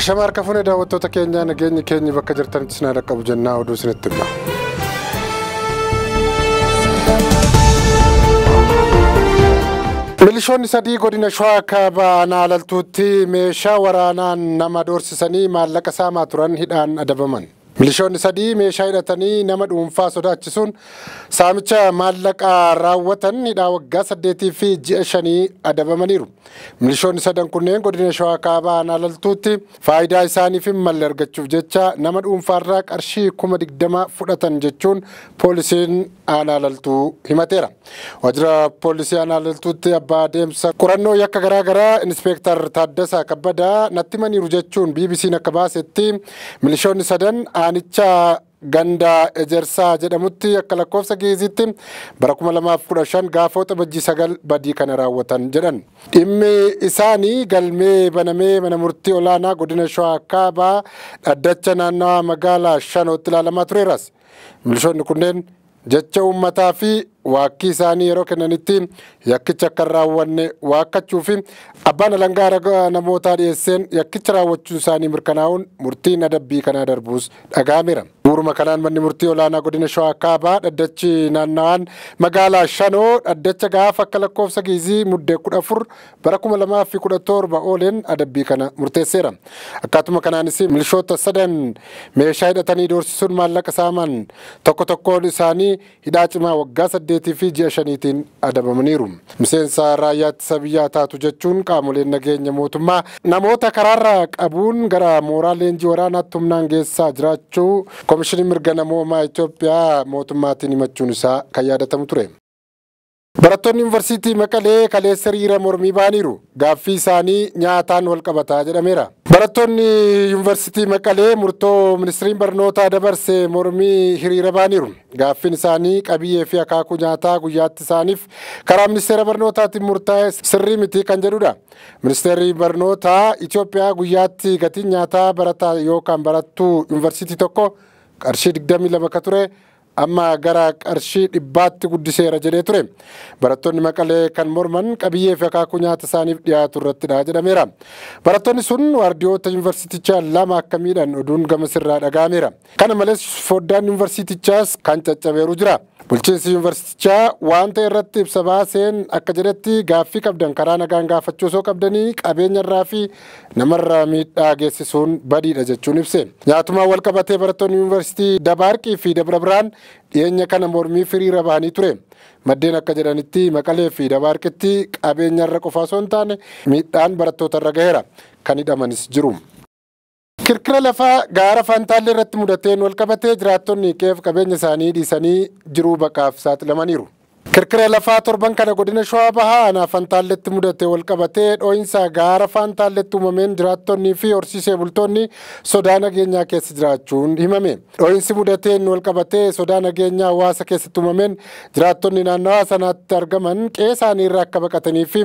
Ashama harka fuunee daawwattoota keenyaa nageenyi keenyi bakka jirtanitti isin haa qabu jennaa oduu isinitti himna. Milishoonni sadii godina Shawaa Kaabaa aanaa Alaltuutti meeshaa waraanaan nama doorsisanii maallaqa saamaa turan hidhaan adabaman. Milishoonni sadii meeshaa hidhatanii nama dhuunfaa sodaachisuun saamicha maallaqaa raawwatan hidhaa waggaa 8 fi ji'a 5 adabamaniiru. Milishoonni sadan kunneen godina Shawaa Kaabaa aanaa Alaltuutti faayidaa isaaniif hin malle argachuuf jecha nama dhuunfaarraa qarshii 20,000 fudhatan jechuun poolisiin aanaa Alaltuu himateera. Waajjira poolisii aanaa Alaltuutti abbaa adeemsa qorannoo yakka garaagaraa Inspeektar Taaddasaa Kabbadaa natti himaniiru jechuun BBC'n akka baasetti milishoonni sadan aanicha ganda Ejersaa jedhamutti akka lakkoofsa Gi'izitti bara 2015 gaafa Waxabajjii 9 badii kana raawwatan jedhan. Dhimmi isaanii galmee banamee mana murtii olaanaa godina Shawaa Kaabaa dhaddacha naannawaa magaalaa Shanootti ilaalamaa tureeras. Milishoonni kunneen jecha uummataa fi waakkii isaanii yeroo kennanitti yakkicha akka hin raawwanne waakkachuu fi abbaan alangaa ragaa namootaa dhiyeesseen yakkicha raawwachuu isaanii mirkanaa'uun murtiin adabbii kanaa darbuus dhaga'ameera. Bu'uuruma kanaan manni murtii olaanaa godina Shawaa Kaabaa dhaddachi naannawaan magaalaa Shanoo dhaddacha gaafa akka lakkoofsa Gi'izii muddee 14 bara 2017 ooleen adabbii kana murteesseera. Akkaatuma kanaanis milishoota sadan meeshaa hidhatanii doorsisuun maallaqa saaman tokko tokkoon isaanii hidhaa cimaa waggaa 8 fi ji'a 5tiin adabamaniiru. Miseensa raayyaa ittisa biyyaa taatu jechuun qaamoleen nageenya mootummaa namoota karaarraa qabuun gara mooraa leenjii waraanaatti humnaan geessaa jiraachuu Komishinii mirga namoomaa Itoophiyaa mootummaatiin himachuun isaa kan yaadatamu ture. Barattoonni Yuunivarsiitii Maqalee kaleessa hiriira mormii ba'aniiru. Gaaffii isaanii nyaataan wal qabataa jedhameera. Barattoonni Yuunivarsiitii Maqalee murtoo ministiriin barnootaa dabarse mormii hiriira ba'aniiru. Gaaffiin isaanii qabiyyee fi akaakuu nyaataa guyyaatti isaaniif karaa ministeera barnootaatiin murtaa'e sirrii miti kan jedhudha. Ministeerri barnootaa Itoophiyaa guyyaatti gatiin nyaataa barataa yookaan barattuu yuunivarsiitii tokko qarshii 22 akka ture amma gara qarshii 100tti guddiseera jedhee ture. Barattoonni Maqalee kan morman qabiyyee fi akaakuu nyaata isaaniif dhiyaatu irrattidha jedhameera. Barattoonni sun waardiyoota yuunivarsiitichaa lama akka miidhan oduun gama sirraa dhaga'ameera. Kana malees foddaan yuunivarsiitichaas kan caccabeeru jira. Bulchiinsi yuunivarsiitichaa waan ta'e irratti ibsa baaseen akka jedhetti gaaffii qabdan karaa nagaan gaafachuu osoo qabdanii qabeenyarraa fi namarraa miidhaa geessisuun badiidha jechuun ibse. Nyaatumaan wal qabatee barattoonni yuunivarsiitii Dabaarqii fi Dabra Birhaan dhiyeenya kana mormii hiriira bahanii ture. Maddeen akka jedhanitti Maqalee fi Dabaarqitti qabeenyarra qofa osoo hin taane miidhaan barattootarra gaheera. Kan hidhamanis jiru. Kirkira lafaa gaara Fantaallee irratti mudateen wal qabatee jiraattonni qe'eef qabeenya isaanii dhiisanii jiruu baqaaf saaxilamaniiru. Kirkira lafaa torban kana godina Shawaa Bahaa aanaa Fantaalletti mudate wal qabatee dhoo'insa gaara Fantaalletti uumameen jiraattonnii fi horsiisee bultoonni sodaa nageenyaa keessa jiraachuun himame. Dhoo'insi mudateen wal qabatee sodaa nageenyaa hawaasa keessatti uumameen jiraattonni naannawaa sanaatti argaman qe'ee isaanii irraa akka baqatanii fi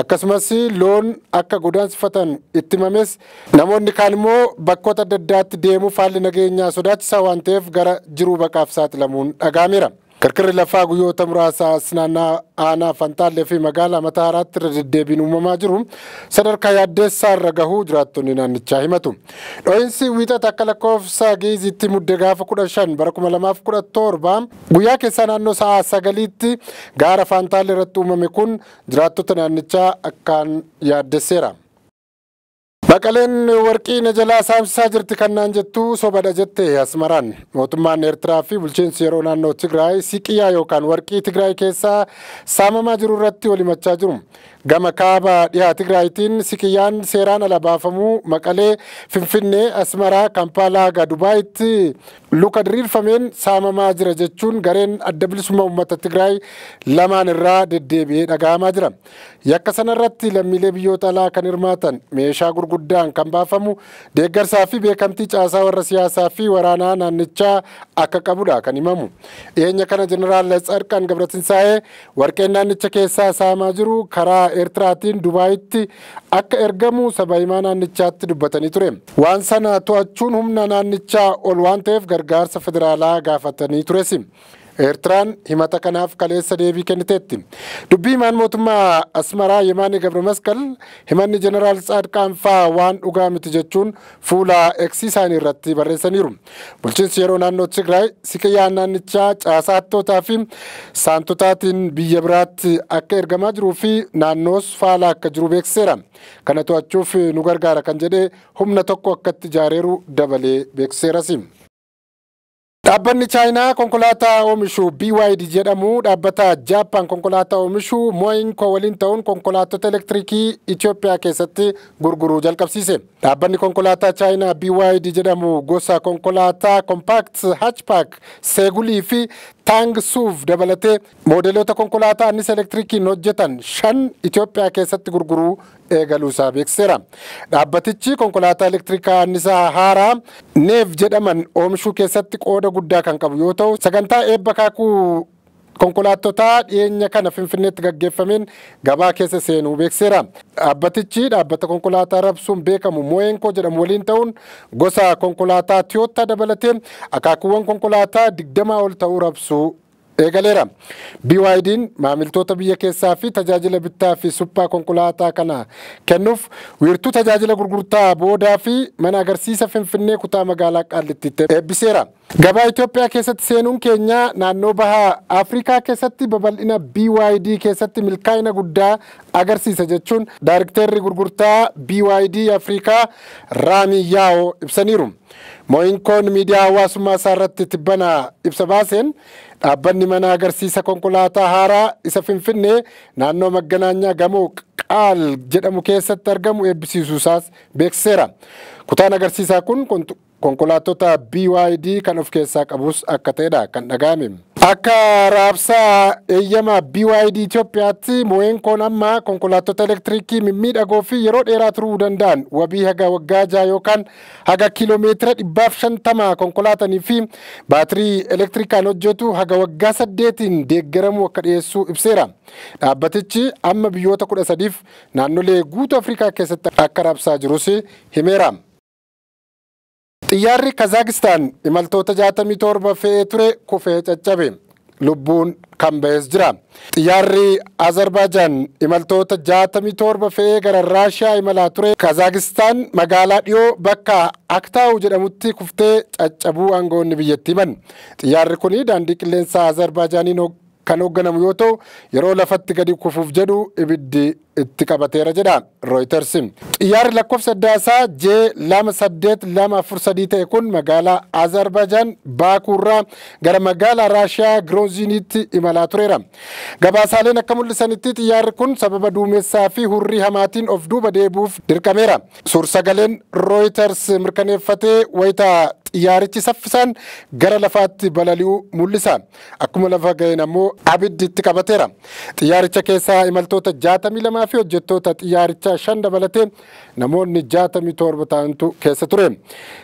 akkasumas loon akka godaansifatan itti himames namoonni kaan immoo bakkoota adda addaatti deemuuf haalli nageenyaa sodaachisaa waan ta'eef gara jiruu baqaaf saaxilamuun dhaga'ameera. Kirkirri lafaa guyyoota muraasaas naannaa aanaa Fantaallee fi magaalaa Mataaraatti irra deddeebiin uumamaa jiru sadarkaa yaaddeessaa irra gahuu jiraattonni naannichaa himatu. Dhoo'insi wiixata akka lakkoofsa Gi'izitti mudde gaafa 15 bara 2017 guyyaa keessaa naannoo sa'a 9tti gaara Fantaallee irratti uumame kun jiraattota naannichaa akkaan yaaddesseera. Maqaleen warqii na jalaa saamsisaa jirti kan naan jettu sobadha jette Asmaraan. Mootummaan Eertiraa fi bulchiinsi yeroo naannoo Tigraay siqiyaa yookaan warqii Tigraay keessaa saamamaa jiru irratti wal himachaa jiru. Gama kaaba dhihaa Tigraayitiin siqiyyaan seeraan ala baafamuu Maqalee, Finfinnee, Asmaraa, Kampaalaa haga Dubaayitti luka diriirfameen saamamaa jira jechuun gareen adda bilisummaa uummata Tigraay lamaan irraa deddeebi'ee dhaga'amaa jira. Yakka sanarratti lammiilee biyyoota alaa kan hirmaatan meeshaa gurguddaan kan baafamu deeggarsaa fi beekamtii caasaa warra siyaasaa fi waraanaa naannichaa akka qabudha kan himamu. Dhiyeenya kana Jeneraal Tsarqaan Gabratinsaa'ee warqeen naannicha keessaa saamaa jiru karaa Eertiraatiin Dubaayitti akka ergamu saba himaa naannichaatti dubbatanii ture. Waan sana to'achuun humna naannichaa ol waan ta'eef gargaarsa federaalaa gaafatanii tures. Eertiraan himata kanaaf kaleessa deebii kenniteetti. Dubbii himaan mootummaa Asmaraa Yemaanii Gabre Masqal himanni Jeneraal Tsaadqaan faa waan dhugaa miti jechuun fuula X isaanii irratti barreessaniiru. Bulchiinsi yeroo naannoo Tigraay siqiyyaan naannichaa caasaa fi saantotaatiin biyya biraatti akka ergamaa jiruu fi naannoos faala akka jiru beeksiseera. Kana to'achuuf nu gargaara kan jedhee humna tokko akkatti ijaareeru dabalee beeksiseeras. Dhaabbanni Chaayinaa konkolaataa oomishu BYD jedhamu dhaabbata Jaappaan konkolaataa oomishu Mo'inko waliin ta'uun konkolaattota elektirikii Itoophiyaa keessatti gurguruu jalqabsiise. Dhaabbanni konkolaataa Chaayinaa BYD jedhamu gosa konkolaataa Compact Hatchback, Seegulii fi Tang SUV dabalatee moodeloota konkolaataa anniisa elektirikiin hojjetan 5 Itoophiyaa keessatti gurguruu eegaluusaa beeksiseera. Dhaabbatichi konkolaataa elektirikaa anniisaa haaraa NEV jedhaman oomishuu keessatti qooda guddaa kan qabu yoo ta'u, sagantaa eebba kaakuu konkolaattotaa dhiyeenya kana Finfinneetti gaggeeffameen gabaa keessa seenuu beeksiseera. Dhaabbatichi dhaabbata konkolaataa rabsuun beekamu Mo'eenkoo jedhamu waliin ta'uun gosa konkolaataa Toyota dabalatee akaakuuwwan konkolaataa 20 ol ta'uu rabsuu eegaleera. BYD'n maamiltoota biyya keessaa fi tajaajila bittaa fi suphaa konkolaataa kana kennuuf wiirtuu tajaajila gurgurtaa boodaa fi mana agarsiisa Finfinnee kutaa magaalaa Qaallittiitti eebbiseera. Gabaa Itoophiyaa keessatti seenuun keenya naannoo baha Afrikaa keessatti babal'ina BYD keessatti milkaa'ina guddaa agarsiisa jechuun daarikteerri gurgurtaa BYD Afrikaa Raamii Yaa'oo ibsaniiru. Mo'inkoon miidiyaa hawaasummaa isaa irratti tibbana ibsa baaseen dhaabbanni mana agarsiisa konkolaataa haaraa isa Finfinnee naannoo Magganaanyaa gamoo Qaal jedhamu keessatti argamu eebbisiisuusaas beeksiseera. Kutaan agarsiisaa kun konkolaattota BYD kan of keessaa qabus akka ta'edha kan dhaga'ame. Akka raabsaa eeyyama BYD Itoophiyaatti Mo'inkoon amma konkolaattota elektirikii mimmiidhagoo fi yeroo dheeraa turuu danda'an wabii haga waggaa 6 yookaan haga kiiloomeetira 150 konkolaatanii fi baatirii elektirikaan hojjetu haga waggaa 8 deeggaramuu akka dhiyeessu ibseera. Dhaabbatichi amma biyyoota 13f naannolee guutuu Afrikaa keessatti akka raabsaa jirus himeera. Xiyyaarri Kazaakistaan imaltoota 67 fe'ee ture kufee caccabe. Lubbuun kan ba'es jira. Xiyyaarri Azerbaajaan imaltoota 67 fe'ee gara Raashiyaa imalaa ture Kazaakistaan magaalaa dhiyoo bakka Aktaa'u jedhamutti kuftee caccabuu aangawoonni biyyattii himan. Xiyyaarri kun daandii qilleensaa Azerbaaijaaniin kan hoogganamu yoo ta'u, yeroo lafatti gadi kufuuf jedhu ibiddi itti qabateera jedha Reuters. Xiyyaarri lakkoofsa addaasaa J 28243 ta'e kun magaalaa Azerbaijaan Baakuurraa gara magaalaa Raashiyaa Girooziniitti imalaa tureera. Gabaasaaleen akka mul'isanitti xiyyaarri kun sababa duumessaa fi hurrii hamaatiin of duuba deebi'uuf dirqameera. Suursagaleen Reuters mirkaneeffatee wayita xiyyaarichi saffisaan gara lafaatti balali'uu mul'isa. Akkuma lafa ga'een ammoo abiddi itti qabateera. Xiyyaaricha keessaa imaltoota 62 fi hojjettoota xiyyaarichaa 5 dabalatee namoonni 67 ta'antu keessa ture.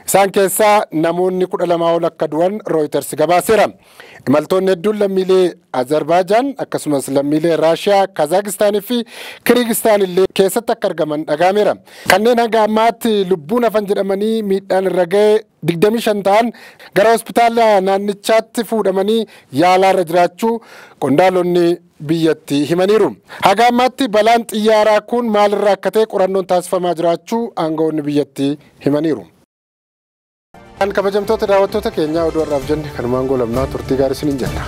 Isaan keessaa namoonni 12 ol akka du'an Reuters gabaaseera. Imaltoonni hedduun lammiilee Azerbaijaan akkasumas lammiilee Raashiyaa, Kazaakistaanii fi Kirigistaan illee keessatti akka argaman dhaga'ameera. Kanneen hanga ammaatti lubbuun hafan jedhamanii miidhaan irra ga'e 25 ta'an gara hospitaala naannichaatti fuudhamanii yaalaarra jiraachuu qondaalonni biyyattii himaniiru. Haga ammaatti balaan xiyyaaraa kun maalirraa akka ta'e qorannoon taasifamaa jiraachuu aangawoonni biyyattii himaniiru. Kan kabajamtoota daawwattoota keenyaa oduu har'aaf jenne kanumaan goolabnaa, turtii gaarii isiniin jenna.